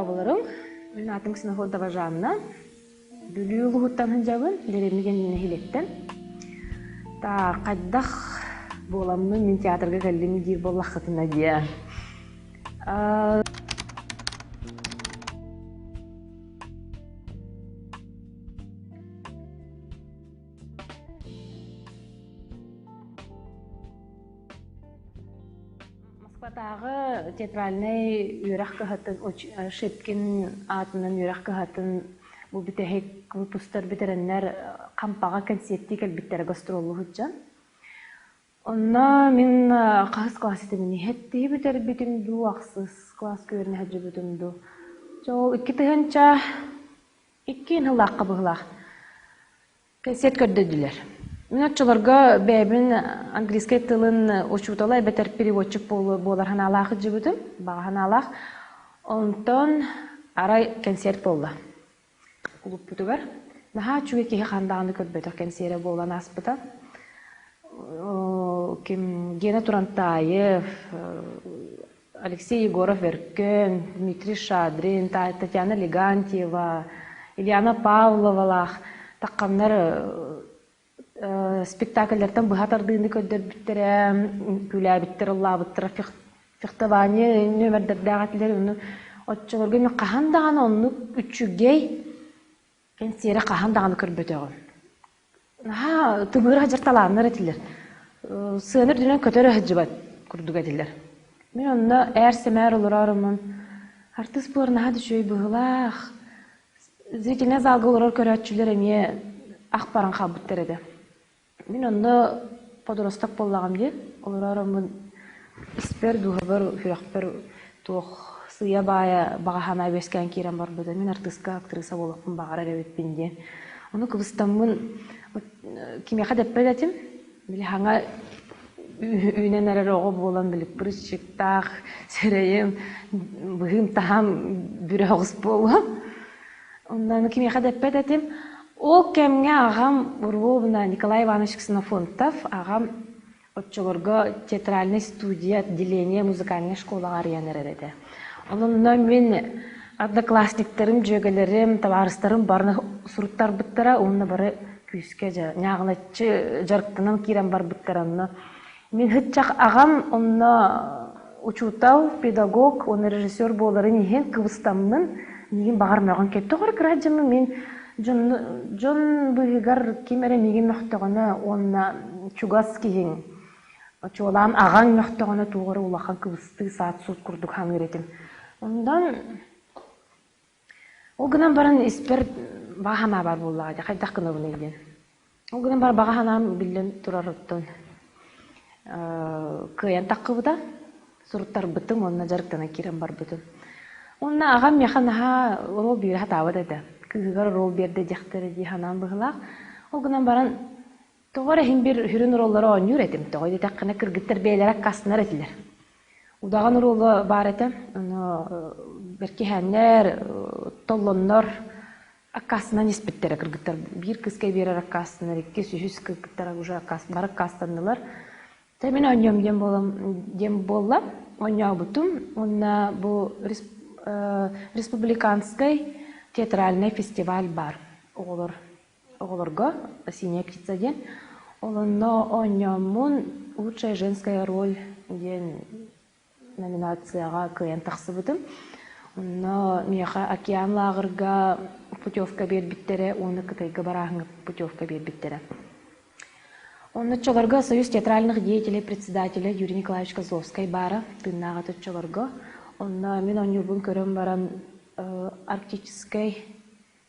Дорооболоруҥ. Мин аатым Ксенофонтова Жанна. Бүлүү улууһуттан сылдьабын, Дэриэбинэ нэһилиэктэн. Та хайдах буоламмын мин театрга кэллим диир буоллаххытына диэ. Москватааҕы театральнай үөрэх кыһатын Шипкин аатынан үөрэх кыһатын бу бүтэһик выпустар бүтэрэннэр Хампаҕа кэнсиэртии кэлбиттэрэ гастроллуу сылдьан. Онно мин хаһыс класс этим иһэттии бүтэрбитим дуу, ахсыс класска үөрэнэ сылдьыбытым дуу. Дьэ ол 2002 сыллаахха быһыылаах Кэнсиэт көрдөрдүлэр. Мин оччолорго бэйэбин английскай тылын учуутала эбэтэр переводчик буолар санаалаах сылдьыбытым, баҕа санаалаах. Онтон арай кэнсиэрт буолла кулууппутугар. Наһаа үчүгэй киһи хаһан даҕаны көрбөтөх кэнсиэрэ буолан ааспыта. Ким Гена Турантаев, Алексей Егоров-Өркөн, Дмитрий Шадрин, Татьяна Легантьева, Ильяна Павловалаах тахханнар спектакльлэртэн быһа тардыыны көрдөрбүттэрэ, күлээбиттэр, ыллаабыттара, фехтование нүөмэрдэрдээх этилэр. Ону оччолорго мин хаһан даҕаны оннук үчүгэй Кэнсиэри хаһан даҕаны көрбөтөҕүм. Наһаа тыбыыра сылдьар талааннар этилэр. Сыана үрдүнэн көтөр сылдьыбат курдук этилэр. Мин онно ээр-сэмээр олорооруммун артыыс буолар наһаа да үчүгэй быһыылаах. Зрительнай залга олорор көрөөччүлэр эмиэ ах баран хаалбыттар этэ. Мин онно подросток буоллаҕым дии. Олорор испэр, дууһабар, сүрэхпэр туох сыыйа-баайа баҕа санаа үөскээн киирэн барбыта. Мин артыыска, актриса буолуохпун баҕарар эбиппин диэн. Ону кыбыстаммын кимиэхэ да эппэт этим. Били хаҥа үүнэн эрэр оҕо буолан били прыщиктаах сирэйим, быһыым-таһаам бүрэ оҕус буолуо. Онно кимиэхэ да эппэт этим. Ол кэмҥэ аҕам Урвовна Николай Иванович Ксенофонтов аҕам оччолорго театральнай студия отделение музыкальнай школаҕа арыйан эрэр этэ. Онно мин одноклассниктарым, дьүөгэлэрим, табаарыстарым бары суруттарбыттара уонна бары күүскэ дьэ ньааҕыначчы дьарыктанан киирэн барбыттара онно Мин һыччах аҕам онно учуутал, педагог уонна режиссер буоларын иһин кыбыстаммын, миигин баҕар мөҕөн кэп. Тоҕо эрэ кыра дьоммун мин дьон, дьон быыһыгар ким эрэ миигин мөхтөҕүнэ уонна чугас киһиҥ, чуолаан аҕаҥ мөхтөҕүнэ туох эрэ улахан кыбыстыы, саат-суут курдук саныыр этим. Онтон Ол гынан баран испэр баҕа санаа баар буоллаҕа дии, хайдах гынабыный диэн. Ол гынан баран баҕа санаам биллэн турарыттан кыайан таххыбыта, суруттарбытым уонна дьарыктана киирэн барбытым. Уонна аҕам миэхэ наһаа оруол биэрэ сатаабат этэ. Кыыһыгар оруол биэрдэ диэхтэрэ дии санаан быһыылаах. Ол гынан баран тоҕо эрэ иһин биир сүрүн оруоллары оонньуур этим. Тоҕо диэтэххинэ кыргыттар бэйэлэрэ аккаастанар этилэр. Удаҕан уруула баар этэ. Ону бэркиһээннэр, толлоннор аккаастанан испиттэрэ кыргыттар. Биир кыыска биэрэр аккаастанар, иккис, үһүс кыргыттар уже бары аккаастаннылар. Тэ мин оонньуом диэн буолам диэн буолла. Оонньообутум. Уонна бу республиканскай театральнай фестиваль баар оҕолор оҕолорго «Синяя птица» диэн. Ол онно оонньооммун «Лучшая женская роль» диэн номинацияҕа кыайан тахсыбытым. Онно миэхэ «Океан» лааҕырга путевка биэрбиттэрэ уонна Кытайга барааһыҥҥа путевка биэрбиттэрэ. Онно оччолорго Союз театральных деятелей председателя Юрий Николаевич Козловскай баара, тыыннаах этэ оччолорго. Онно мин оонньуурбун көрөн баран Арктическай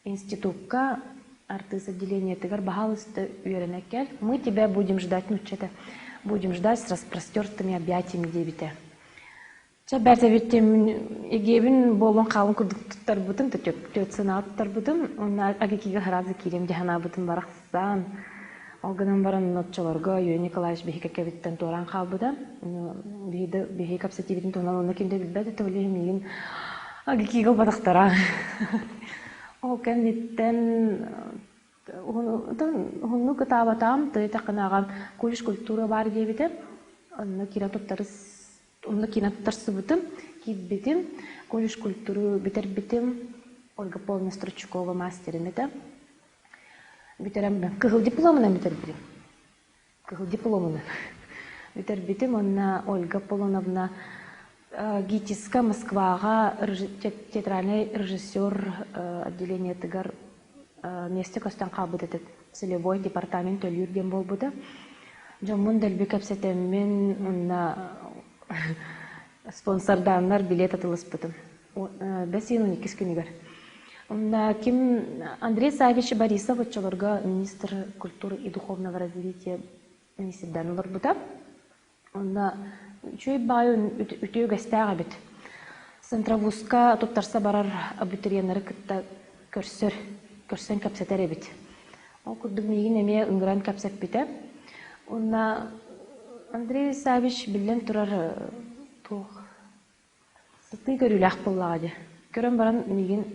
Институкка артыыс отделениетыгар баһаалыста үөрэнэ кэл. Мы тебя будем ждать, нууччата. Будем ждать с распростертыми объятиями диэбитэ. Чэ, бэрт эбит эгиэбин буолун хаалын курдук туттарбытым, төт сынаҕа туттарбытым. Уонна Агикига сразу киириэм дии санаабытым барахсан. Ол гынан баран оччолорго Юрий Николаевич биһиги кэккэбиттэн туораан хаалбыта. Биһиги биһиги кэпсэтиибитин туһунан онно ким да билбэт этэ, ол иһин миигин Агикига ылбатахтара. Ол кэнниттэн уһуннук ытаабатаҕым, тыйытаххына аҕам колледж культура баар диэбитэ. Онно киирэн туттарыс онно киинэ туттарсыбытым. киирбитим. Колледж культуры бүтэрбитим. Ольга Павловна Стручкова мастерым этэ. Бүтэрэн кыһыл дипломунан бүтэрбитим. Кыһыл дипломунан бүтэрбитим уонна Ольга Полоновна ГИТИСка Москваҕа театральнай режиссер отделениетыгар миэстэ көстөн хаалбыт этэ. Целевой департамент төлүүр диэн буолбута. Дьоммун дэлби кэпсэтэммин уонна спонсордааннар билет атылыспытым. Бэс ыйын 12 күнүгэр. Онно ким Андрей Саввич Борисов оччолорго министр культуры и духовного развития министрдээн олорбута. Онно үчүгэй баҕайы үтүө үгэстээх эбит. Центровузка туттарса барар абитуриеннары кытта көрсөр, көрсөн кэпсэтэр эбит. Ол курдук миигин эмиэ ыҥыран кэпсэппитэ. Уонна Андрей Саввич биллэн турар туох сытыы көрүүлээх буоллаҕа дии. Көрөн баран миигин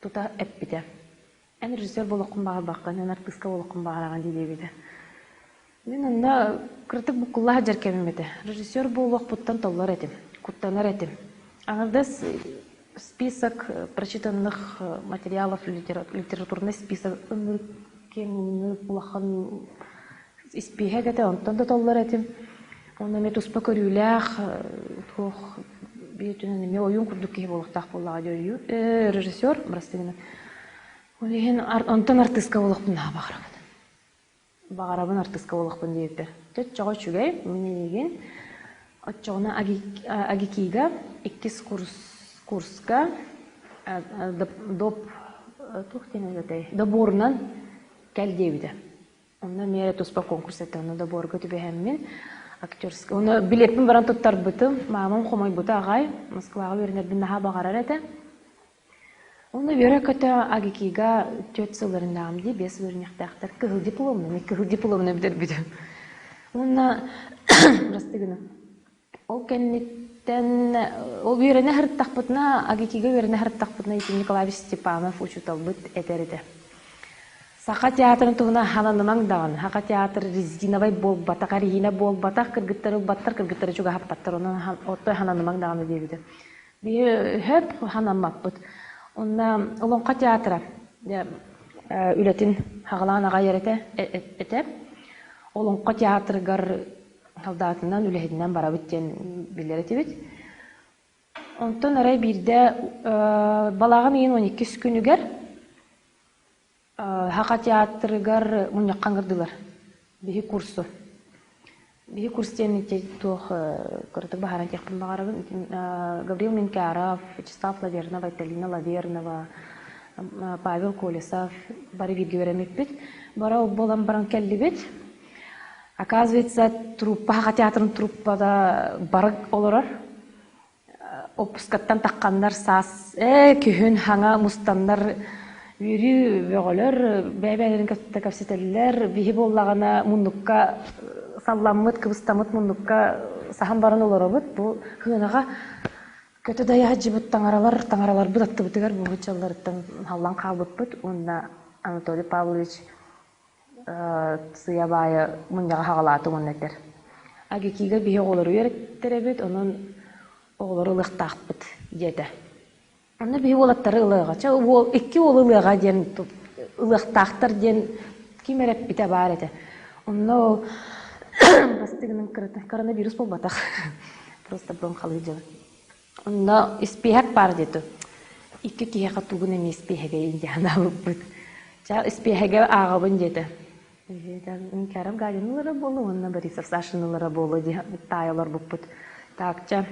тута эппитэ. Эн режиссер буолуоххун баҕарбаккын, эн артыыска буолуоххун баҕараҕын дии диэбитэ. Мин онно кыратык буккулла сылдьар кэмим этэ. Режиссер буолуохпуттан толлор этим, куттанар этим. Аҥардас список прочитанных материалов литературный список ынырык киэҥ ынырык улахан испииһэк этэ, онтон да толлор этим. Онно эмиэ туспа көрүүлээх туох биир өттүнэн эмиэ ойуун курдук киһи буолуохтаах буоллаҕа дии режиссер бырастыы Ол иһин онтон артыыска буолуохпун наһаа баҕарабын. Баҕарабын артыыска буолуохпун диэбиттэр. Дьэ оччоҕо үчүгэй, мин эйигин оччоҕуна АГИКИга иккис курс курска доп туох диэн этэй доборунан кэл диэбитэ. Онно эмиэ эрэ туспа конкурс этэ, онно доборга түбэһэммин актерскай Ону билиэппин баран туттарбытым, маамам хомойбута аҕай, Москваҕа үөрэнэрбин наһаа баҕарар этэ. Онно үөрэ-көтө АГИКИга түөрт сыл үөрэннэҕим дии, биэс сыл үөрэниэхтээхтэр. Кыһыл дипломунан, мен кыһыл дипломунан бүтэрбитим. Уонна бырастыы гына. Ол кэнниттэн ол үөрэнэ сырыттахпытына, АГИКИга үөрэнэ сырыттахпытына Ефим Николаевич Степанов учууталбыт этэр этэ. Саха театрын туһунан хананымаҥ даҕаны. Саха театр резиновай буолбатах, эриһиинэ буолбатах, кыргыттары ылбаттар, кыргыттары чугаһаппаттар, онон отой хананымаҥ даҕаны диэбитэ. Биһи хөп ханаммаппыт. Онно Олоҥхо театра үлэтин хаҕалаан аҕай этэ этэ. Олоҥхо театрыгар солдатынан, үлэһитинэн барабыт диэн биллэр этибит. Онтон арай биирдэ балаҕан ыйын 12 күнүгэр Саха театрыгар мунньахха ыҥырдылар. Биһи курсу. Биһи курс диэн ити туох кыратык баһааран диэхпин баҕарабын. Гаврил Менкяров, Вячеслав Лавернов, Айталина Лавернова, Павел Колесов бары бииргэ үөрэммиппит. Бары ол буолан баран кэллибит. Оказывается, труппа Саха театрын труппата бары олорор. Отпускаттан тахханнар саас ээ күһүн хаҥа мустаннар үөрүү бөҕөлөр бэйэ-бэйэлэрин кытта кэпсэтэллэр биһи буоллаҕына муннукка салламмыт кыбыстаммыт муннукка саһан баран олоробут бу хыанаҕа көтө дайа сылдьыбыт таҥаралар таҥараларбыт аттыбытыгар буолбут дьалларыттан халлан хаалбыппыт уонна Анатолий Павлович сыыйа-баайа мунньаҕы хаҕалаатым уонна этэр АГИКИга биһи оҕолору үөрэттэрэбит, онон оҕолору ылыахтаахпыт диэтэ. Онно биһи уолаттары ылыаҕа. Чэ, уол, икки уолу ылыаҕа диэн ылыахтаахтар диэн ким эрэ эппитэ баар этэ. Онно ол бастыгынан коронавирус буолбатах. Просто бронхалыы дьон. Онно испииһэк баар диэтэ. Икки киһиэхэ тугун эмиэ испииһэгэ индианаабыппыт. Чэ, испииһэгэ ааҕабын диэтэ. Мин Галина ылара буолуо уонна Борисов Сашин ылара буолуо дии таайа олорбуппут. Так, чэ,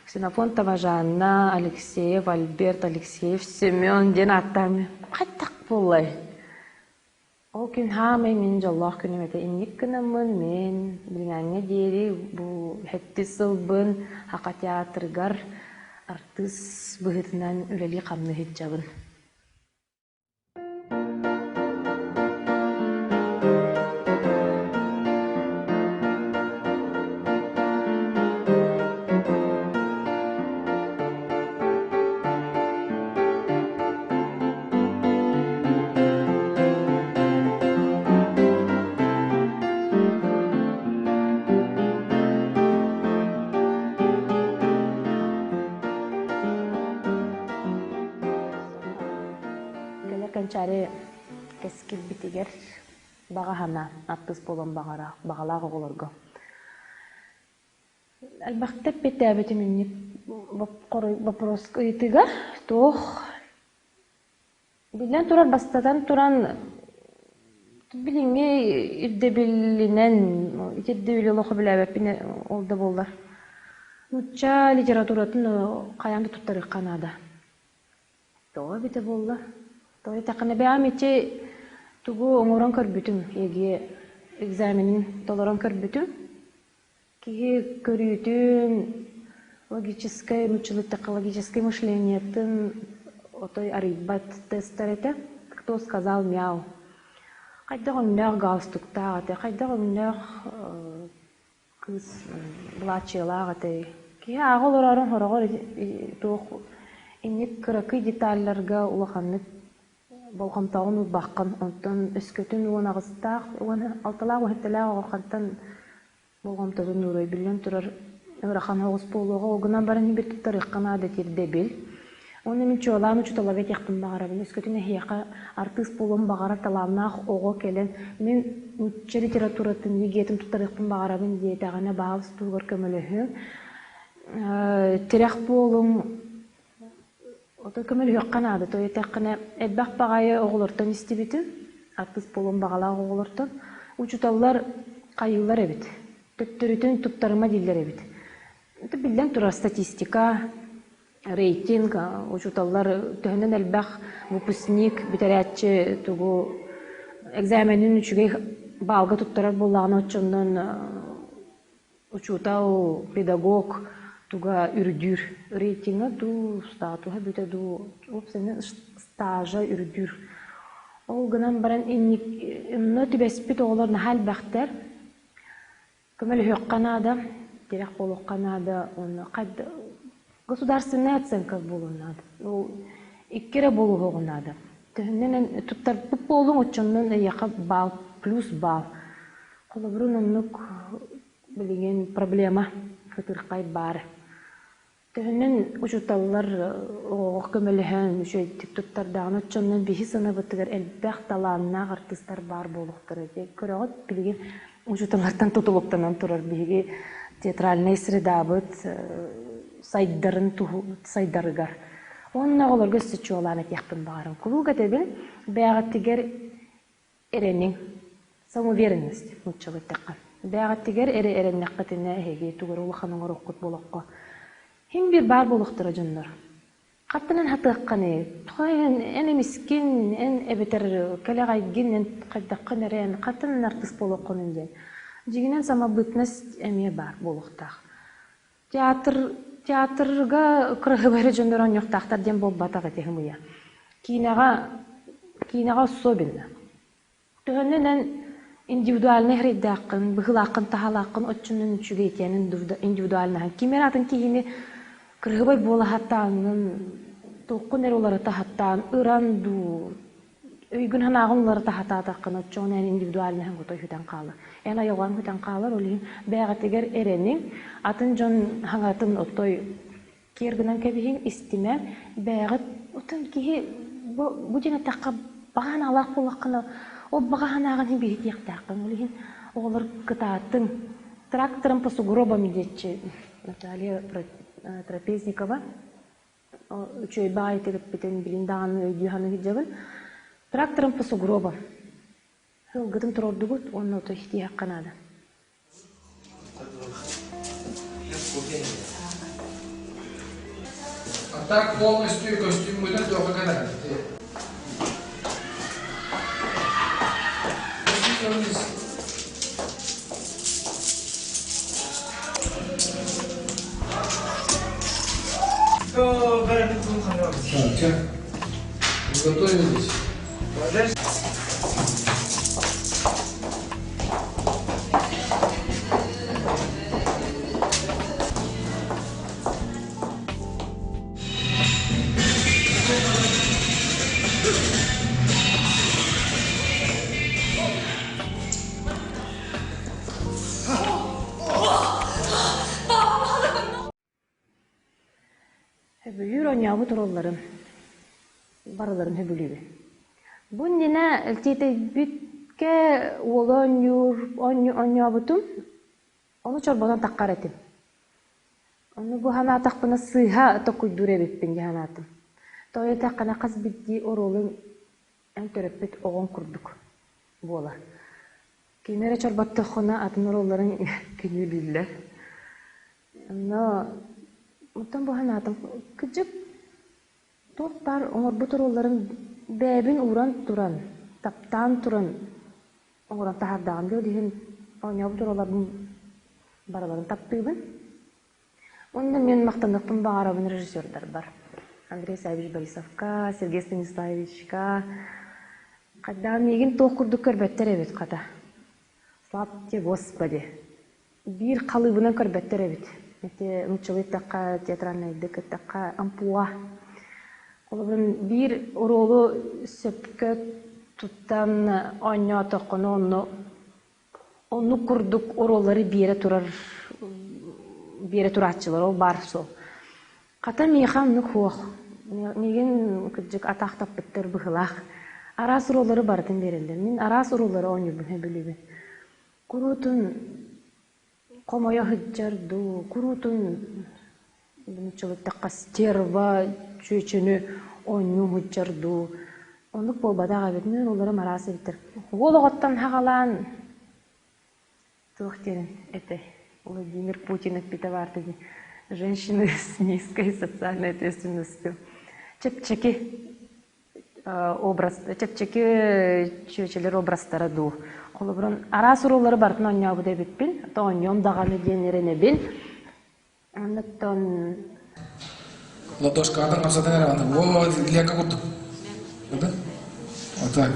Ксенофонтова Жанна, Алексеев Альберт, Алексеев Семен диэн ааттаан хайдах буоллай? Ол күн хаамай мин дьоллоох күнүм этэ. Инник гынаммын мин билиҥҥээҥҥэ диэри бу сэттис сылбын Саха театрыгар артыыс быһыытынан үлэлии-хамныы сылдьабын. эрээри кэскилбитигэр баҕа санаа артыыс буолуон баҕара баҕалаах оҕолорго. Элбэхтэ эппиэттээбитим инник боппуруос ыйытыыга туох Биллэн турар, бастатан туран, билиҥҥи ирдэбилинэн, ити ирдэбили олох сөбүлээбэппин ол да буоллар, нуучча литературатын хайаан да туттарыахха наада. Тоҕо эбитэ буолла? Тоҕо диэтэххинэ, бэйэм ити тугу оҥорон көрбүтүм, ЕГЭ экзаменын толорон көрбүтүм. Киһи көрүүтүн, логическай, нууччалыыттахха логическай мышлениетын отой арыйбат тестэр этэ. Кто сказал мяу? Хайдах өҥнөөх галстуктаах этэ, хайдах өҥнөөх кыыс былааччыйалаах этэй. Киһи ааҕа олорорун хороҕор туох инник кыракый деталларга улаханнык болҕомтоҕун уурбаххын. Онтон өскөтүн 18-таах, 16-лаах, 17-лээх оҕо хантан Болҕомтотун ууруй, биллэн турар, ыарахан оҕус буолуоҕа, ол гынан баран биир туттарыахха наада ирдэбил. Уонна мин чуолаан учууталларга этиэхпин баҕарабын, өскөтүн эһиэхэ артыыс буолуон баҕарар талааннаах оҕо кэлэн, мин нуучча литературатын, ЕГЭ-тин туттарыахпын баҕарабын диэтэҕинэ, баал устуугар көмөлөһүҥ, тирэх буолуҥ, Ото көмөлөһүөххэ наада, тоҕо диэтэххинэ, элбэх баҕайы оҕолортон истибитим, артыыс буолуон баҕалаах оҕолортон. Учууталлар хайыыллар эбит, төттөрүтүн туттарыма дииллэр эбит. Это биллэн турар статистика, рейтинг, учууталлар төһөнөн элбэх выпускник бүтэрээччи тугу экзаменын үчүгэй баалга туттарар буоллаҕына оччонон Учуутал, педагог туга үрдүүр. Рейтингэ дуу, статуһа бүтэ дуу, уопсайынан стажа үрдүүр. Ол гынан баран инник онно түбэспит оҕолор наһаа элбэхтэр. Көмөлөһүөххэ наада, тирэх буолуохха наада уонна хайда государственная оценка буолуон наада. Ол икки эрэ буолуоҕун наада. Төһөннөн эн туттарбыт буолуҥ, оччоннон эйиэхэ баал плюс баал. Холобурун оннук билигин проблема кытырхай баар. Төһөнөн учууталлар оҕоҕо көмөлөһөн үчүгэйдик туттардаҕына оччонон биһи санабытыгар элбэх талааннаах артыыстар баар буолуохтара дии. Көрөҕүт билигин учууталлартан тутулуктанан турар биһиги театральнай средабыт сайдарын туһу сайдарыгар. Уонна оҕолорго өссө чуолаан этиэхпин баҕарым. Куруук этэбин, бэйэҕитигэр Эрэниҥ, самоуверенность нууччалыы эттэххэ. Бэйэҕитигэр эрэ эрэннэххитинэ эһиги тугу эрэ улахан оҥоруоххут болоххо. Һин биир баар буолуохтара дьоннор. Хаттан хатыаххыный? Тоҕо эн, эн эмискин, эн эбэтэр кэлэҕэйгин, эн хайдаххын эрэ, эн хаттан артыыс буолуоххунуй диэн. Дьиҥинэн самобытность эмиэ баар буолуохтаах. Театр, театрга кыраһыабай эрэ дьоннор оонньуохтаахтар диэн буолбатах ити ымыйа. Киинэҕэ, киинэҕэ особенно. Төһөнөн эн индивидуальнай эрэйдээххин, быһыылааххын, таһаалааххын оччонон үчүгэй итиэн индивидуальнаһын. Ким эрэ атын киһини кыраһыабай буола сатааҥҥын, туоххун эрэ уларыта сатаан, ыран дуу, Өйгүн-санааҕын уларыта сатаатаххына, оччоҕуна эн индивидуальноһыҥ отой сүтэн хаалар. Эн айылҕаҥ сүтэн хаалар, ол иһин бэйэҕитигэр эрэниҥ, атын дьон хаҥатын отой киэр гынан кэбиһиҥ, истимэҥ, бэйэҕит отон киһи бу, бу диэн эттэххэ баҕа санаалаах буоллаххына, ол баҕа санааҕын иһин биһитиэхтээххин. Ол иһин оҕолор кытаатыҥ. Трактором по сугробам диэччи Наталья Трапезникова Үчүгэй баҕайытык эппитин билин даҕаны өйдүү саныы сылдьабын. Трактором по сугробам. Сылгытын туруордугут уонна ото истиэххэ наада. А так полностью костюммутун туохха кэлэҕит? Готовились. Сөбүлүүр оонньообут оруолларым барыларын сөбүлүүбүн. Бу иннинэ тиэтэйбиккэ уолу оонньуур оонньообутум, ону чорботон таххар этим. Ону бу санаатахпына сыыһа токуйдуур эбиппин дии санаатым. Тоҕо диэтэххинэ хас биирдии оруолуҥ эн төрөппүт оҕоҥ курдук буолар. Кини эрэ чорботтоххуна атын оруолларыҥ күнүүлүүллэр. Онно оттон бу санаатым кырдьык туох баар оҥорбут оруолларын бэйэбин ууран туран, таптаан туран оҥорон таһаардаҕым дии. Ол иһин оонньообут оруолларбын барыларын таптыыбын. Уонна мин махтаныахпын баҕарабын режиссердарбар. Андрей Саввич Борисовка, Сергей Станиславовичка. Хайдаан миигин туох курдук көрбөттөр эбит хата. Слава тебе, Господи! Биир халыыбынан көрбөттөр эбит. Ити нууччалыы эттэххэ, театральнайдык эттэххэ, амплуа. Холобурун биир оруолу сөпкө туттан оонньоотоххуна онно Оннук курдук оруоллары биэрэ турар биэрэ турааччылар ол баар суол. Хата миэхэ оннук суох. Миигин кырдьык атаахтаппыттар быһыылаах. Араас оруоллары барытын биэрэллэр. Мин араас оруоллары оонньуурбун сөбүлүүбүн. Куруутун хомойо сылдьар дуу, куруутун нууччалыттахха стерва чүөчөнү оонньуу сылдьар дуу. Оннук буолбатах эбит. Мин оруолларым араас эбиттэр. Уол оҕоттон саҕалаан туох диэн этэй Владимир Путин эппитэ баар дии женщины с низкой социальной ответственностью. Чэпчэки образ чэпчэки чүөчэлэр образтара дуу. Холобурун араас уруулары барытын оонньообут эбиппин. Оонньуом даҕаны диэн эрэнэбин. Оннуктан Ладошкаҕытын хамсатан эрэ аны. О, Ленка курдук. Да? Вот так.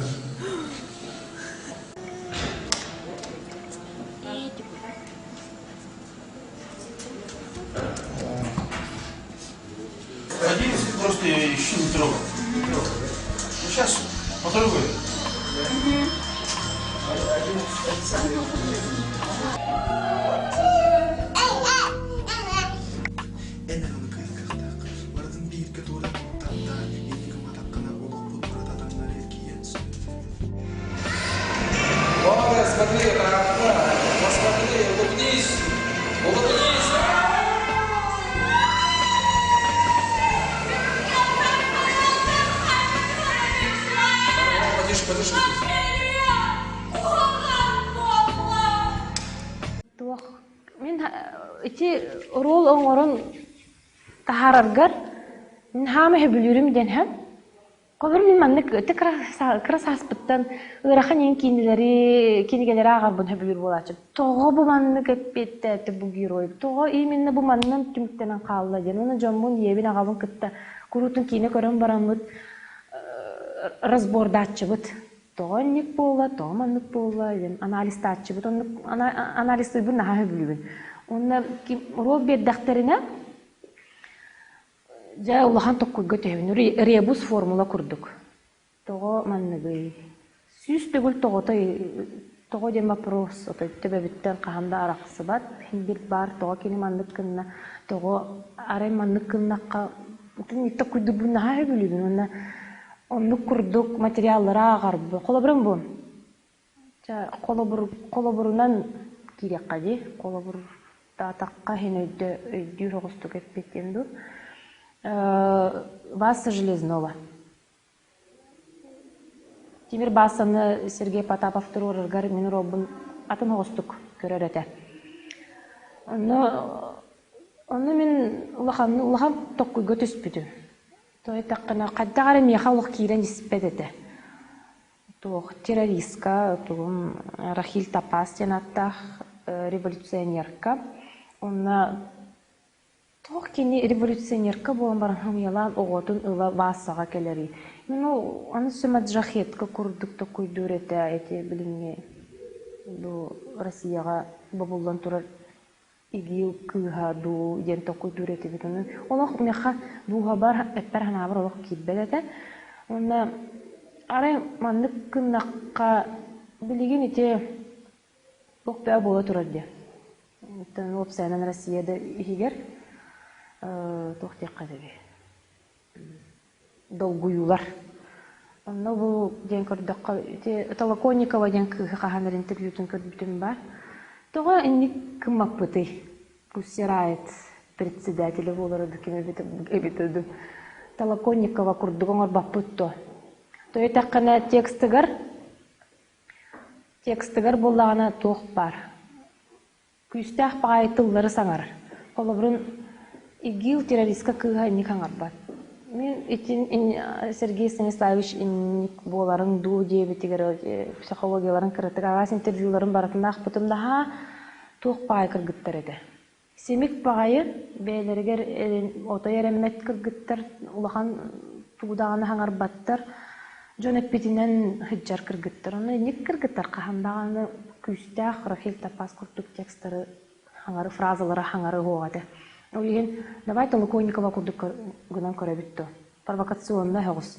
Один просто еще не трогал. Ну, сейчас потрогаю. Эн эрэ ону кыайыахтаах. Барытын бииргэ туора куттааттаан, инники уматаххына олохпут барыта таҥнары эргийиэн сөп. Ой, смотри, это Посмотри, улыбнись! Улыбнись! Потише, потише. Туох мин ити оруол оҥорон таһаараргар мин хаама сөбүлүүрүм диэн һэм. Холобур мин маннык ити кыра сааспыттан ыарахан иин кинилэри кинигэлэри ааҕарбын сөбүлүүр буолааччым. Тоҕо бу маннык эппиэттээтэ бу герой? Тоҕо именно бу маннан түмүктэнэн хаалла диэн. Уонна дьоммун, ийэбин, аҕабын кытта куруутун киинэ көрөн бараммыт разбордааччыбыт. Тоҕо инник буолла, тоҕо маннык буолла диэн анализтааччыбыт. Оннук анализтыырбын наһаа сөбүлүүбүн. Уонна роль биэрдэхтэринэ Дьэ, улахан токкуйга түһэбин. Ребус формула курдук. Тоҕо манныгый? Сүүс төгүл тоҕото тоҕо диэн вопрос отой төбөбүттэн хаһан да арахсыбат. Иһин бир баар тоҕо кини маннык гынна, тоҕо арай маннык гыннахха токкуйдурбун наһаа сөбүлүүбүн уонна оннук курдук материаллары ааҕарбын. Холобурум бу. Чэ, холобур, холобурунан киириэххэ дии. Холобурдаатахха иһин өйдө, өйдүүр оҕустук эппиэттиэм дуу. Васа Железнова. Тимир Баасаны Сергей Потапов туруораргар мин оруолбун атын оҕустук көрөр этэ. Онно, онно мин улахан, улахан токкуйга түспүтүм. То эттэххинэ, хайдах эрэ миэхэ олох киирэн испэт этэ. Туох террористка, тугум Рахиль Тапас диэн ааттаах революционерка. Онно туох кини революционерка буолан баран хамыйалаан оҕотун ыла Вассаҕа кэлэрий. Мин ол аны Сымаджахетка курдук токуйдуур этэ ити билиҥҥи бу Россияҕа бобуллан турар ИГИЛ кыыһа дуу диэн толкуйдуур этибит. Онон олох миэхэ дууһабар, эппэр-санаабар олох киирбэт этэ. Уонна арай маннык гыннахха билигин ити туох бөҕө буола турар диye. Оттон уопсайынан Россия да иһигэр туох диэххэ эбий долгуйуулар. Онно бу диэн көрдөххө, ити Толоконникова диэн кыыһы хаһан эрэ интервьютун көрбүтүм баар. Тоҕо инник гыммаппытый? Pussy Riot председателэ буолара дуу, ким эбитэ дуу. Толоконникова курдук оҥорбоппут дуо? То этэххинэ текстыгар текстыгар буоллаҕына туох баар? Күүстээх баҕайы тыллары саҥарар. Холобурун, ИГИЛ террористка кыыһа инник аҥарбат. Мин итин Сергей Станиславович инник буоларыҥ дуу диэбитигэр психологияларын кыратык араас интервьюларын барытын аахпытым наһаа туох баҕайы кыргыттар этэ. Симик баҕайы бэйэлэригэр отой эрэммэт кыргыттар улахан тугу даҕаны хаҥарбаттар. Дьон эппитинэн сылдьар кыргыттар. Онно инник кыргыттар хаһан даҕаны күүстээх Рахиль Топаз курдук текстары хаҥары, фразалары хаҥары уһуоҕа этэ. Ол иһин давай Толоконникова курдук гынан көрөбүт дуо? Провокационно өһөҕүс.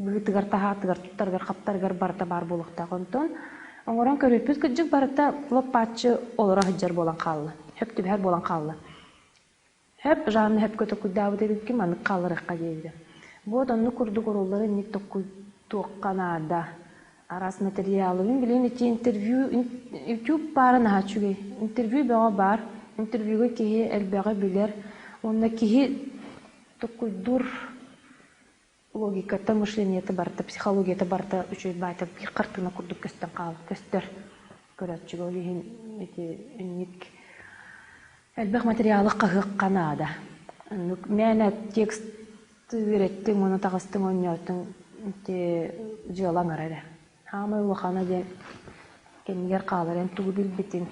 Быһыытыгар, таһаатыгар, туттарыгар, хаптарыгар барыта баар буолуохтаах. Онтон оҥорон көрүүппүт кырдьык барыта лоп-бааччы олоро сылдьар буолан хаалла. Хөп түбэһэр буолан хаалла. Хөп, Жанна хөпкө токуйдаабыт эбиккин, маннык хаалларыахха диэбитэ. Вот оннук курдук урууллары инник токуйдуохха наада. Араас материалы. Мин билигин ити интервью, YouTube баара наһаа үчүгэй. Интервью бөҕө баар. Интервьюга киһи элбэҕи билэр. Уонна киһи токуйдуур логиката, мышлениета барыта, психологията барыта үчүгэй баайта биир хартыына курдук көстөн хаал көстөр көрөөччүгэ. Ол иһин ити инник элбэх материалы хаһыахха наада. Оннук мээнэ текст үөрэттиҥ уонна таҕыстыҥ оонньоотуҥ ити дьыала аҥара эрэ. Хаамай улахана диэн кэннигэр хаалар эн тугу билбитиҥ.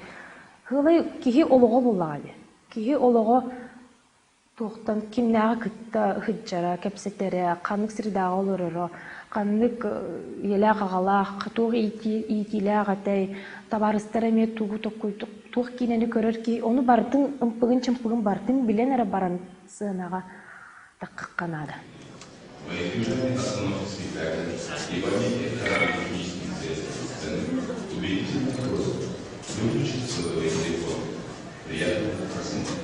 Сыалай киһи олоҕо буоллаҕа дии. Киһи олоҕо Туохтан кимнээҕи кытта сылдьара, кэпсэтэрэ, ханнык средаҕа олороро, ханнык ийэлээх-аҕалаах, туох иитиилээх этэй, табаарыстара эмиэ тугу токкуйдук, туох киинэни көрөр киһи, ону барытын ымпыгын-чымпыгын барытын билэн эрэ баран сыанаҕа таххахха наада. Во избежание остановки спектакля и помехи радиотехнических средств сцены убедительная просьба выключить сотовый телефон. Приятного просмотра.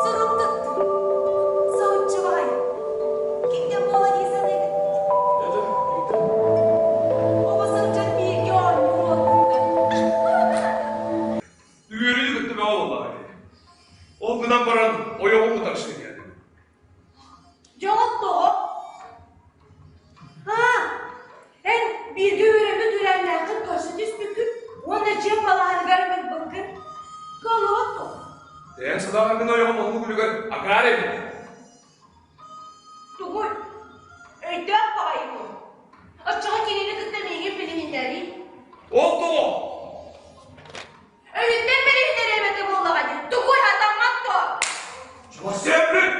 Сурук туттум. Соһуччу баҕайы. Кимтэн буола дии саныыгын? Оҕо сылдьан бииргэ оонньуур уолбуттан. Үөрүүнү кытта бөҕө буоллаҕа дии. Ол гынан баран ойоҕум утарсыы диэн. Дьоҕут тоҕо? Аа, эн бииргэ үөрэммит үрээннээххин көрсө түспүккүн уонна дьиэм балаһаныгар ыҥырбыккын. Кыаллыбат дуо? Эн санааҕар ойоҕум оннук үлүгэр акаар эбит. Тугуй? Өйдөөх баҕайы дуо? Оччоҕо кинини кытта миигин билиһиннэрии. Ол тоҕо? Өйүттэн билиһиннэриэм этэ буоллаҕа дии. Тугуй хатаммат дуо? Чугасыаппыт!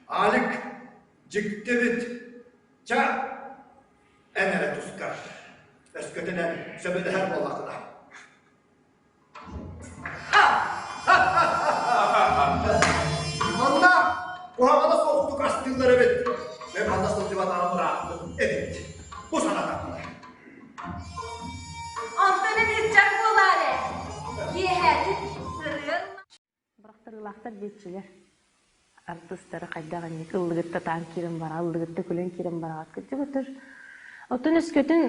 Алик, дьиктибит. Ча, эн эрэ тускар. Өскөтүн эн сөбүлэһэр буоллаххына. Манна куһаҕана суохтук астыыллар эбит. Мен манна сылдьыбатаҕым ырааппыт эбит. Бу санаатахпына. Онтон эн ыччат буолаары. Киэһээтин ырыа Бырахтарыылаахтар диэччилэр. Артыыстары хайдах инник ыллыгытта таан киирэн бара, ыллыгытта күлэн киирэн бараҕыт кырдьык Оттон өскөтүн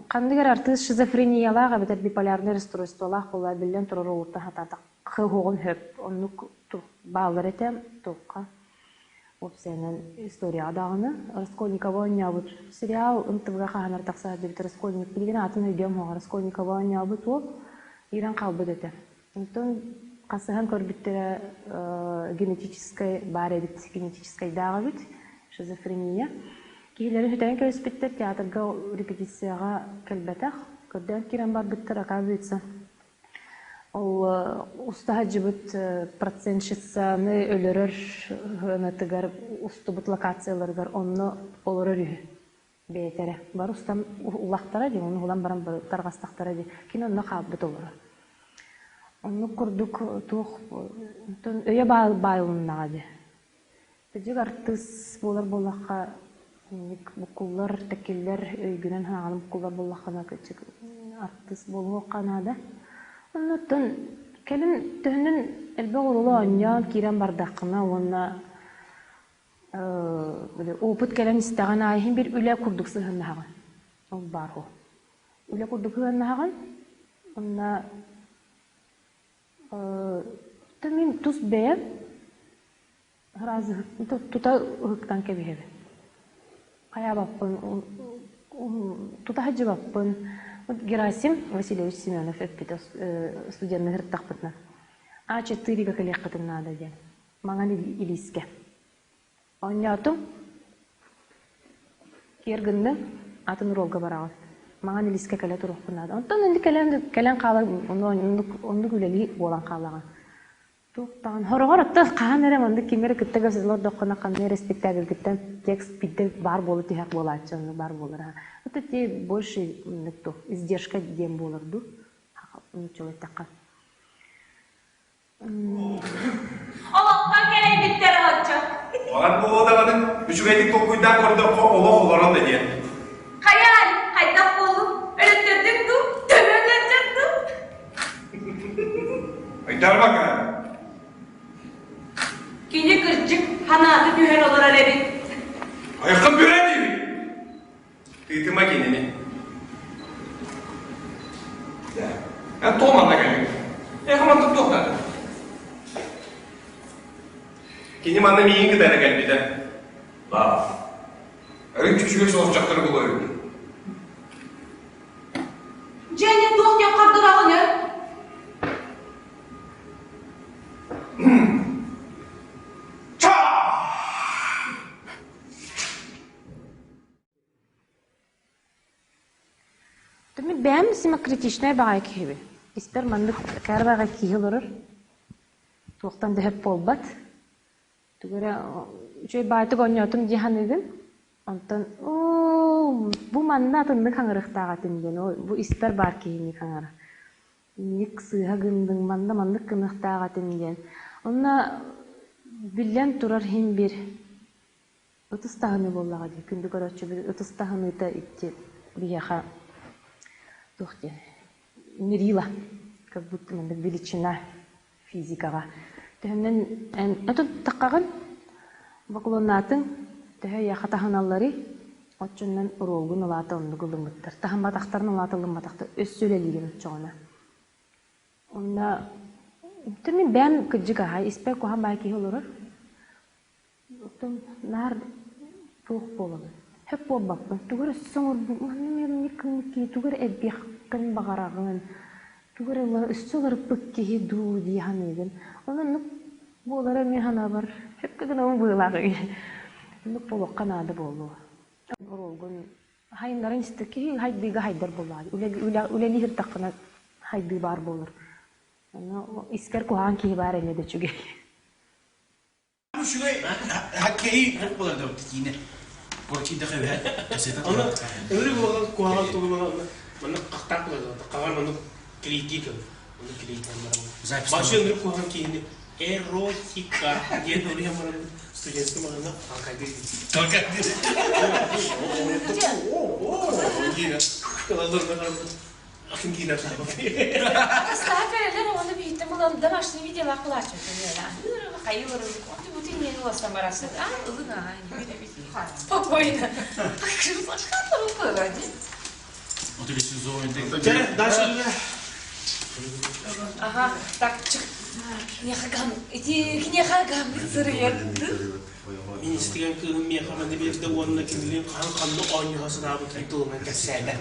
ханнык эрэ артыыс шизофрениялаах эбэтэр биполярнай расстройстволаах буолла биллэн турар уолуттан хатаатахха уһуоҕун сөп. Оннук бааллар этэ туохха уопсайынан историяҕа даҕаны Раскольникова оонньообут сериал НТВ-га хаһан тахса сылдьыбыт Раскольник билигин аатын өйдүөм суоҕа Раскольникова оонньообут уол иирэн хаалбыт этэ. Онтон хасыһан көрбүттэрэ генетическай баар эбит, генетическайдаах эбит, шизофрения. Киһилэри сүтэрэн кэбиспиттэр, театрга репетицияҕа кэлбэтэх, көрдөөн киирэн барбыттар, оказывается, ол уста сылдьыбыт процентщицаны өлөрөр сыанатыгар устубут локацияларыгар онно олорор үһү. Бэйэтэ эрэ. Бары устан улахтара дии, ону уһулан баран тарҕастахтара дии. Кини онно хаалбыт олорор. Оннук курдук туох онтон өйө баайылыннаҕа дии. Кырдьык артыыс буолар буоллахха инник буккуллар, тэккиллэр, өйгүнэн ханаҕын буккуллар буоллаххына кырдьык артыыс буолуохха наада. Оннуттан кэлин төһөнөн элбэх оруолу оонньоон киирэн бардаххына уонна били опыт кэлэн истэҕин аайы иһин бир үлэ курдук сыһыаннаһаҕын. Ол баар уһу. Үлэ курдук сыһыаннаһаҕын. Онно мин тус бэйэм сразу тута ыһыктан кэбиһэбин. Хайаабаппын, тута сылдьыбаппын. Вот Герасим Васильевич Семенов эппитэ студенны сырыттахпытына А4-га кэлиэххитин наада диэн. Маҥан илиискэ. Оонньоотум, киэр гынным, атын уруолга бараҕын. Маҥан илиискэ кэлэ туруохпун наада. Онтон инник кэлэн, кэлэн хаалар, оннук, оннук үлэлии буолан хаалаҕын. Туох даҕаны хороҕор оттон хаһан эрэ маннык кими эрэ кытта көрсө олордоххуна ханна эрэ спектакльгыттан текст биирдэ баар буола түһэр буолааччы, оннук баар буолара. Это те больше оннук туох издержка диэн буолар дуу, нууччалыы эттэххэ. Олохтон кэлэйбиттэр оһоччо. Баҕар буолуо даҕаны, үчүгэйдик толкуйдаан көрдөххө олох олорон да диэн. Хайа, хайдах буоллуҥ? Өлөттөрдүҥ дуу? Төбөҥ ыалдьар дуу? Айдарбака. Кини кырдьык ханааты түһэн олорор эбит. Айаххын бүрэн диибин. Тыытыма кинини. Эн тоҕо манна кэллиҥ? Эйиэхэ мантан туох наада? Кини манна миигин кытары кэлбитэ. Баа. Өрүт үчүгэй соҕус дьахтары булар үһү. Дьэни туох диэн хардараҕын өр? Мин бэйэм самокритичнай баҕайы киһибин. Испэр маннык кэр баҕайы киһи олорор. Туохтан да сөп буолбат. Тугу эрэ үчүгэй баайтык оонньоотум дии саныыгын. Онтон оо бу манна атыннык хаҥырыахтаах этим диэн бу испэр баар киһини хаҥара. Инник сыыһа гынныҥ, манна маннык гыныахтаах этим диэн. Онно биллэн турар иһин биир Ытыс таһыныы буоллаҕа дии, күндү көрөөччүбүт ытыс таһыныыта икки биһиэхэ туох диэн мерила, как будто маннык величина физикаҕа. Төһөнөн эн таххаҕын, бокулоннаатыҥ, төһө эйиэхэ таһыналларый, оччонон оруолгун улаата оннук ылыммыттар. Таһымматахтарын улаата ылымматахтар өссө үлэлиигин оччоҕуна. Онно мин бэйэм кырдьык аһай испэр куһаҕан баай киһи олорор. Оттон наар туох буолабын? Сөп буолбаппын. Тугу эрэ соҥорбут, манна эмиэ киһи тугу эрэ эрбиэххин баҕараҕын, тугу эрэ өссө уларыппыт киһи дуу дии саныыгын. Онон оннук буолара эмиэ санаабар сөпкө гынабын быһыылаах Оннук буолуохха наада буолуо. Оруолгун хайыннарын истэ киһи хайдыыга хайдар буоллаҕа. Үлэлии сырыттаххына хайдыы баар буолар. Ону искэр куһаҕан киһи баар эмиэ да үчүгэй. Үчүгэй хоккей буолар да киинэ. Киирдэхэ үһэ. Аны ыры буолан куһаҕан тугунан манна хахтаах буолар хаҕар маннык клейдии кыл. Онно клейтан баран. Башы ыры куһаҕан киһини эротика диэн уруйан баран студентскай маҕаһыыҥҥа алкайдыыр. Алкайдыыр. Атын киинэ Атастаһа кэлэллэр уонна биһиттэн булан домашний видеолаах кылааччы хайы Спокойно. Ага, так, Ити киниэхэ гаммыт сырыйар. Мин истигэн кыыһым миэхэ манна биэрдэ уонна кинилиин хаһан ханна оонньоһо сатаабытын тылынан кэпсээтэ.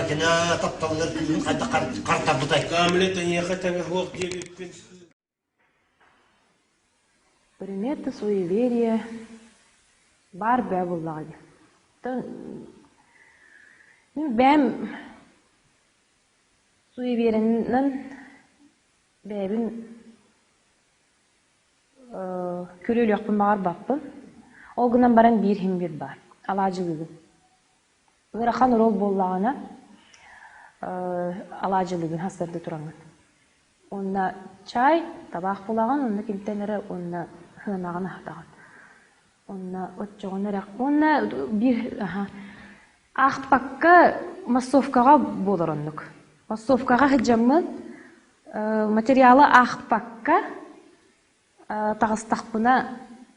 Кини тапталыгар кыыһын хайдах хартарбытай? Гамлет эйиэхэ тэҥэ суох диэбиппин Приметы суеверия баар бөө буоллаҕа дии. Оттон мин бэйэм суевериянан бэйэбин Күрүөлүөхпүн баҕарбаппын. Ол гынан баран биир иһин биир баар. Алаадьылыыбын. Ыарахан оруол буоллаҕына, алаадьылыыбын хастарда тураҥҥын. Уонна чай, табаах булаҕын, онно кимтэн эрэ уонна сыанаҕын аһатаҕын. Уонна оччоҕуна эрэ уонна биир аха аахпакка массовкаҕа буолар оннук. Массовкаҕа сылдьаммын материалы аахпакка таҕыстахпына,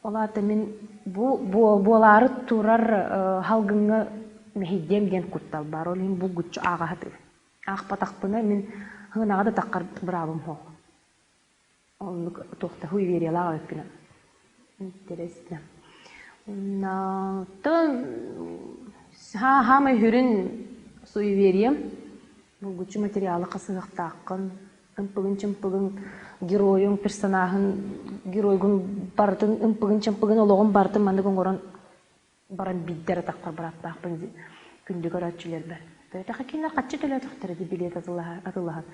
ол аата мин бу буолаары турар салгыҥҥа мэһэйдиэм диэн куттал баар. Ол иһин булгуччу ааҕа сатыыбын. Аахпатахпына мин сыанаҕа да таххар быраабым суох. Оннук туох да суевериялаах эбиппин. Интересно. Онтон саамай сүрүн суеверием булгуччу материалы хасыһыахтааххын, ымпыгын-чымпыгын геройуҥ, персонаһын, геройгун барытын ымпыгын-чымпыгын олоҕун барытын маннык оҥорон баран биирдэ атахпар бырааттаахпын күндү көрөөччүлэрбэр. Төһөтөхө кинилэр хаччы төлөөтөхтөрө дии билиэт атылаһан.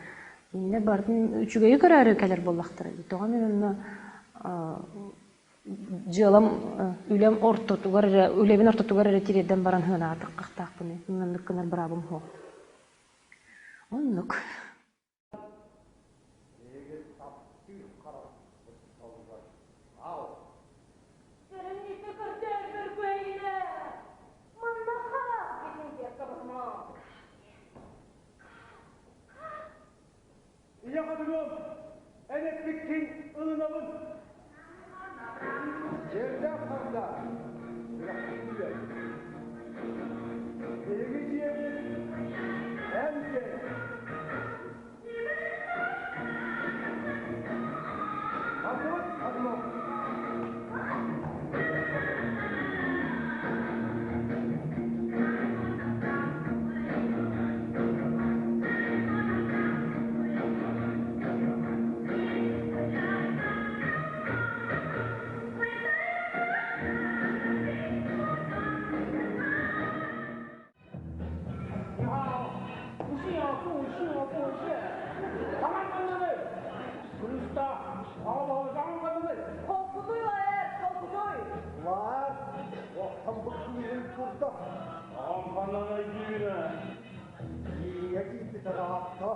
Кинилэр барытын үчүгэйи көрөөрү кэлэр буоллахтара дии. Тоҕо мин онно дьыалам үлэм ортотугар эрэ үлэбин ортотугар эрэ тириэрдэн баран сыанаҕа таххахтаахпыный. Мин оннук гынар быраабым суох. Оннук. Эһиги таптыыр харахпыт толлор. Ау! Сэрэнньиккэ көрдөөр көргөйүнэ! Манна хаах кэтиҥ кабыһыма! Ийэ хатыҥым, эн эппиккин ылынабын. Дьиэрдээх харда, сүрэхпин үөр. Биһиги дьиэбит эн дьиэҥ. Хатыбыт хатымам. Холкутуй, Лаэр, холкутуй! Лаар, охтон турда. Ийэ киирбит ыраатта.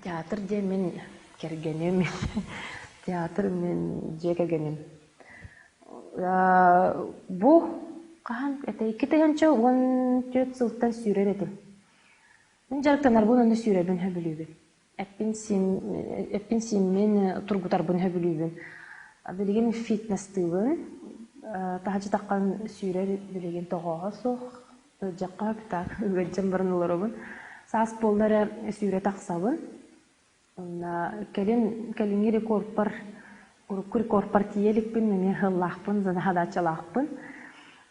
Театр диэн мин кэргэним, театр мин дьиэ кэргэним. Бу хаһан это 2014 сылтан сүүрэр этим. Мин дьарыктанарбын уонна сүүрэрбин сөбүлүүбүн. Эппин-сииммин тургутарбын сөбүлүүбүн. Билигин фитнестыыбын. Таһырдьа таххан сүүрэр билигин тоҕооһо суох. Ыалдьахха так ыалдьан баран олоробун. Саас буолла эрэ сүүрэ тахсабын. Уонна кэлин кэлиҥҥи рекордпар урукку рекордпар тиийэ иликпин, эмиэ сыллаахпын, задаачалаахпын.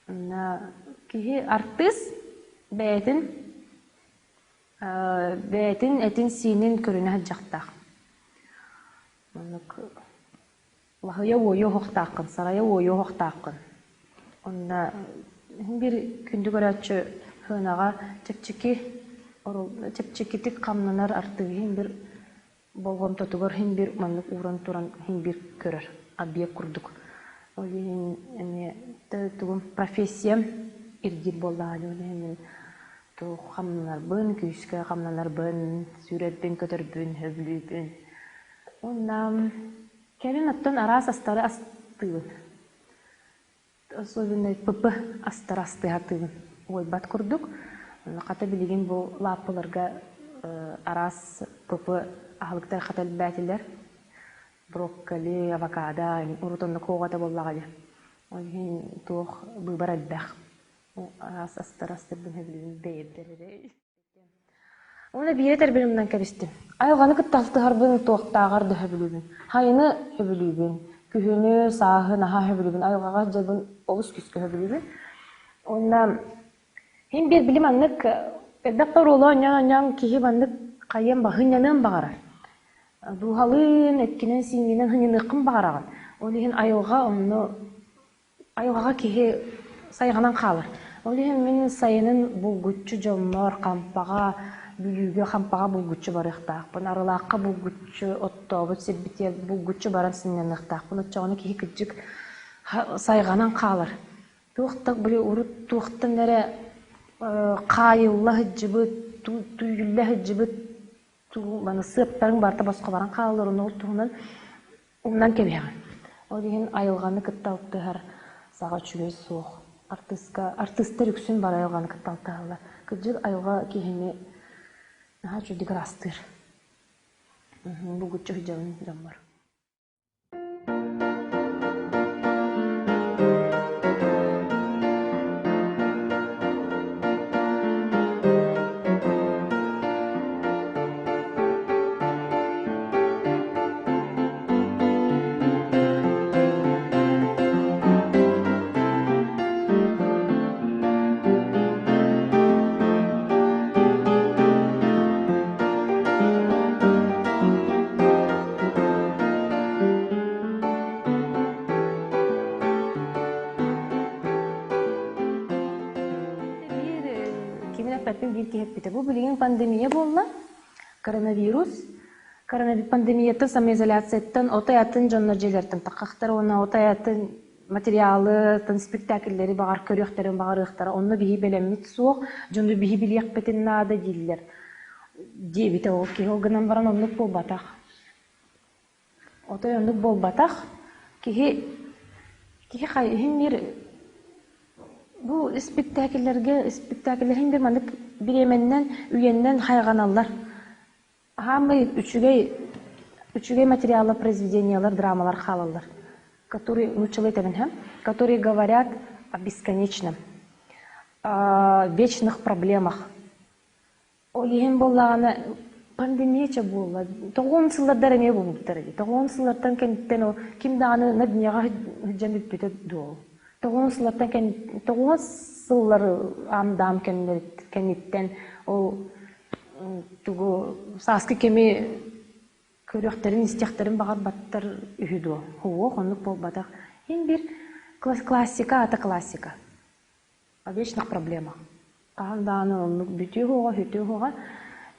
Уонна киһи артыыс бэйэтин бэйэтин этин-сиинин көрүнэ сылдьахтаах. Оннук Лаһыйа уойуо оһохтааххын, сарайа уойуо оһохтааххын. Онно биир күндү көрөөччү сыанаҕа чэпчэки чэпчэкитик хамнанар артыыһы иһин бир болҕомтотугар иһин бир маннык ууран туран иһин бир көрөр объект курдук. Ол иһин эмиэ тугум профессиям ирдиир буоллаҕа дии ол иһин мин туох хамнанарбын, күүскэ хамнанарбын, сүүрэрбин-көтөрбүн сөбүлүүбүн. Уонна Кэлин оттон араас астары астыыбын. Особенно ПП астары астыы сатыыбын. Уойбат курдук. Хата билигин бу лааппыларга араас ПП аһылыктар хата элбээтилэр. Брокколи, авокадо, урут онно куоҕата буоллаҕа дии. Ол иһин туох быыбар элбэх. Араас астары астырбын сөбүлүүбүн бэйэбэр эрэ. Уонна биири этэрбин умнан кэбистим. Айылҕаны кытта алтыһарбын туохтааҕар да сөбүлүүбүн. Хайыны сөбүлүүбүн, күһүнү, сааһы наһаа сөбүлүүбүн, айылҕаҕа сылдьарбын олус күүскэ сөбүлүүбүн. Уонна иһин биир били маннык элбэх да оруолу оонньоон-оонньоон киһи маннык хайыан сынньаныан баҕарар. Дууһалыын, эккинэн-сииҥҥинэн сынньаныаххын баҕараҕын. Ол иһин айылҕа онно. Айылҕаҕа киһи сайҕанан хаалар. Ол иһин мин сайынын булгуччу дьоммор Хампаҕа, Бүлүүгэ Хампаҕа булгуччу барыахтаахпын, Арылаахха булгуччу оттообут сирбитигэр булгуччу баран сынньаныахтаахпын. Оччоҕуна киһи кырдьык сайҕанан хаалар. Туох да били урут туохтан эрэ хаайылла сылдьыбыт, түүйүллэ сылдьыбыт маны сыаптарыҥ барыта босхо баран хаалаллар, ону ол туһунан Умнан кэбиһэҕин. Ол иһин айылҕаны кытта алтыһар саҕа үчүгэй суох. Артыыска, артыыстар үксүн бары айылҕаны кытта алтыһаллар. Кырдьык айылҕа киһини наһаа үчүгэйдик ыраастыыр. Булгуччу сылдьабын дьоммор. Биир кимин эппэппин биир киһи эппитэ. Бу билигин пандемия буолла. Коронавирус. Пандемияттан, самоизоляцияттан отой атын дьоннор дьиэлэриттэн таххахтар уонна отой атын материалы, спектакльлэри баҕар көрүөхтэрин баҕарыахтара. Онно биһи бэлэммит суох, дьону биһи билиэхпитин наада дииллэр. Диэбитэ ол киһи. Ол гынан баран оннук буолбатах. Отой оннук буолбатах. Киһи киһи иһин биир бу испиктээкиллэргэ испиктээкиллэр иһин биир маннык бириэмэннэн, үйэннэн хайҕаналлар. Аһаамай үчүгэй үчүгэй материаллар, произведениелар, драмалар хаалаллар, которые нууччалыы этэбин һэ, которые говорят о бесконечном, о вечных проблемах. Ол иһин буоллаҕына пандемия чэ буолла. Тоҕуон сыллардар эмиэ буолбуттар дии. Тоҕуон сыллартан кэнниттэн ол ким даҕаны на днеҕа сылдьан бүппүтэ дуо? Тоҕуон сыллартан кэн тоҕуон сыллар аам-даам кэнниттэн ол тугу сааскы кэми көрүөхтэрин, истиэхтэрин баҕарбаттар үһү дуо? Суох, оннук буолбатах. Иһин биир классика аата классика. О вечных проблемах. Хаһан даҕаны оннук бүтүө уоҕа, сүтүө уоҕа.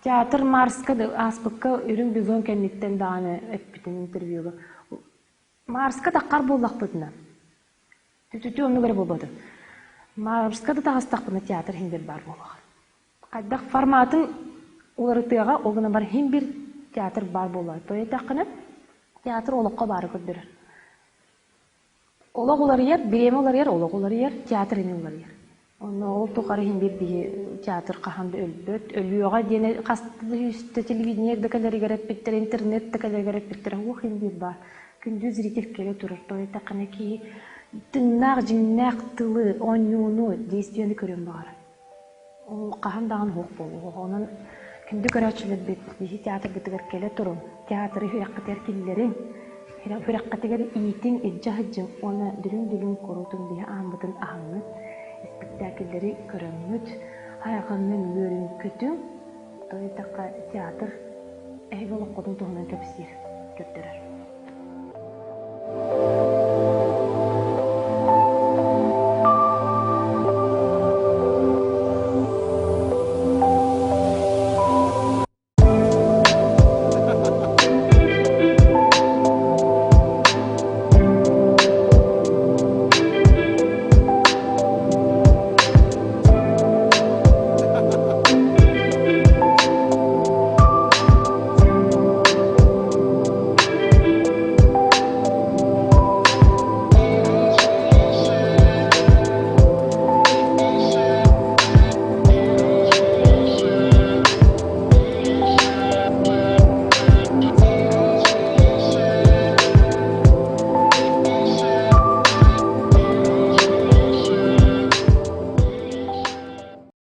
Театр Марска ааспыкка Үрүҥ бизон кэнниттэн даҕаны эппитим интервьюга. Марска таххар буоллахпытына, түтүтү оннук эрэ буолбатын. Марска да таҕыстахпына театр иһин бир баар буолуоҕа. Хайдах форматын уларытыаҕа, ол гынан баран иһин бир театр баар буолуоҕа. То эттэххинэ, театр олоххо баары көрдөрөр. Олох уларыйар, бириэмэ уларыйар, олох уларыйар, театр эмиэ уларыйар. Онно ол тухары иһин биир биһи театр хаһан да өлбөт, өлүөҕэ диэн хас да сүүстэ телевидение да кэлэригэр эппиттэр, интернет да кэлэригэр эппиттэр, уох иһин биир баар. Күндү зритель кэлэ турар, тоҕо диэтэххинэ киһи тыыннаах, дьиҥнээх тылы, оонньууну, действиены көрүөн баҕарар. Ол хаһан даҕаны суох буолуоҕа. Онон күндү көрөөччүлэрбит, биһи театрбытыгар кэлэ туруҥ, театры үрэххитигэр киллэриҥ, үрэххитигэр иитиҥ, илдьэ сылдьыҥ уонна дүлүҥ-дүлүҥ куруутун биһи ааммытын аһаҥҥыт, испиктээкиллэри көрөҥҥүт, хайҕаҥҥын үөрүҥ-көтүҥ. Тоҕо диэтэххэ, театр эһиги олоххутун туһунан кэпсиир, көрдөрөр.